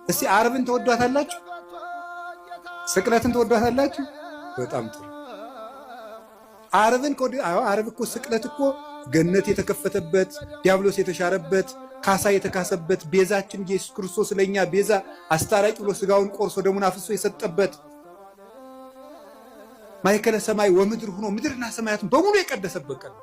እስቲ ዓርብን ትወዷታላችሁ? ስቅለትን ትወዷታላችሁ? በጣም ጥሩ። ዓርብን ዓርብ እኮ ስቅለት እኮ ገነት የተከፈተበት፣ ዲያብሎስ የተሻረበት፣ ካሳ የተካሰበት፣ ቤዛችን ኢየሱስ ክርስቶስ ለእኛ ቤዛ አስታራቂ ብሎ ስጋውን ቆርሶ ደሙን አፍሶ የሰጠበት፣ ማእከለ ሰማይ ወምድር ሆኖ ምድርና ሰማያትን በሙሉ የቀደሰበት ቀን ነው።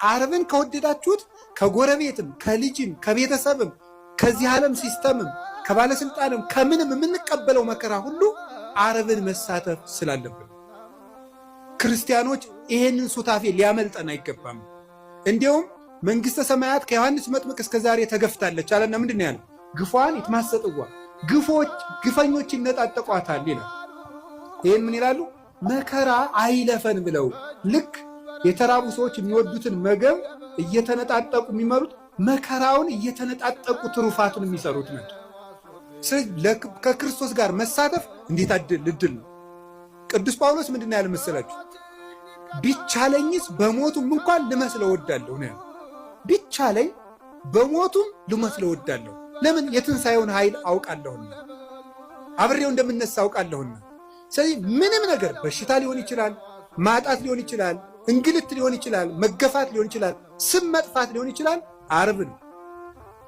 ዓርብን ከወደዳችሁት ከጎረቤትም ከልጅም ከቤተሰብም ከዚህ ዓለም system ም ከባለስልጣንም ከምንም የምንቀበለው መከራ ሁሉ ዓርብን መሳተፍ ስላለብን ክርስቲያኖች ይሄንን ሱታፌ ሊያመልጠን አይገባም። እንዲያውም መንግስተ ሰማያት ከዮሐንስ መጥምቅ እስከ ዛሬ ተገፍታለች አለና ምንድን ነው ያለው? ግፏን ይትማሰጥዋ፣ ግፎች ግፈኞች ይነጣጠቋታል ይላል። ይህን ምን ይላሉ? መከራ አይለፈን ብለው ልክ የተራቡ ሰዎች የሚወዱትን ምግብ እየተነጣጠቁ የሚመሩት መከራውን እየተነጣጠቁ ትሩፋቱን የሚሰሩት ናቸው። ከክርስቶስ ጋር መሳተፍ እንዴት እድል ነው! ቅዱስ ጳውሎስ ምንድን ነው ያለ መሰላችሁ? ቢቻለኝስ በሞቱም እንኳን ልመስለው እወዳለሁ ነው ያለው። ቢቻለኝ በሞቱም ልመስለው እወዳለሁ። ለምን? የትንሣኤውን ኃይል አውቃለሁና፣ አብሬው እንደምነሳ አውቃለሁና። ስለዚህ ምንም ነገር በሽታ ሊሆን ይችላል፣ ማጣት ሊሆን ይችላል፣ እንግልት ሊሆን ይችላል፣ መገፋት ሊሆን ይችላል፣ ስም መጥፋት ሊሆን ይችላል። ዓርብ ነው።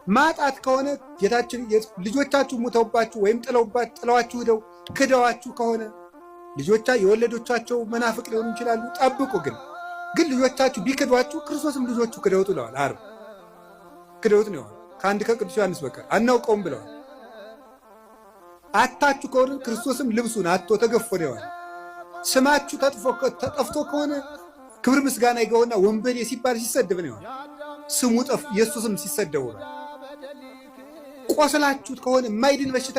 ማጣት ከሆነ ጌታችን ልጆቻችሁ ሙተውባችሁ ወይም ጥለዋችሁ ሂደው ክደዋችሁ ከሆነ ልጆቻ የወለዶቻቸው መናፍቅ ሊሆኑ ይችላሉ። ጠብቁ። ግን ልጆቻችሁ ቢክዷችሁ ክርስቶስም ልጆቹ ክደውት ብለዋል። ዓርብ ክደውት ነው ከአንድ ከቅዱስ ዮሐንስ በቀር አናውቀውም ብለዋል። አታችሁ ከሆነ ክርስቶስም ልብሱን አቶ ተገፎ ነው። ስማችሁ ተጠፍቶ ከሆነ ክብር ምስጋና ይገውና ወንበዴ ሲባል ሲሰደብ ነው። ስሙ ጠፍ የእሱ ስም ሲሰደቡ ነው። ቆስላችሁት ከሆነ የማይድን በሽታ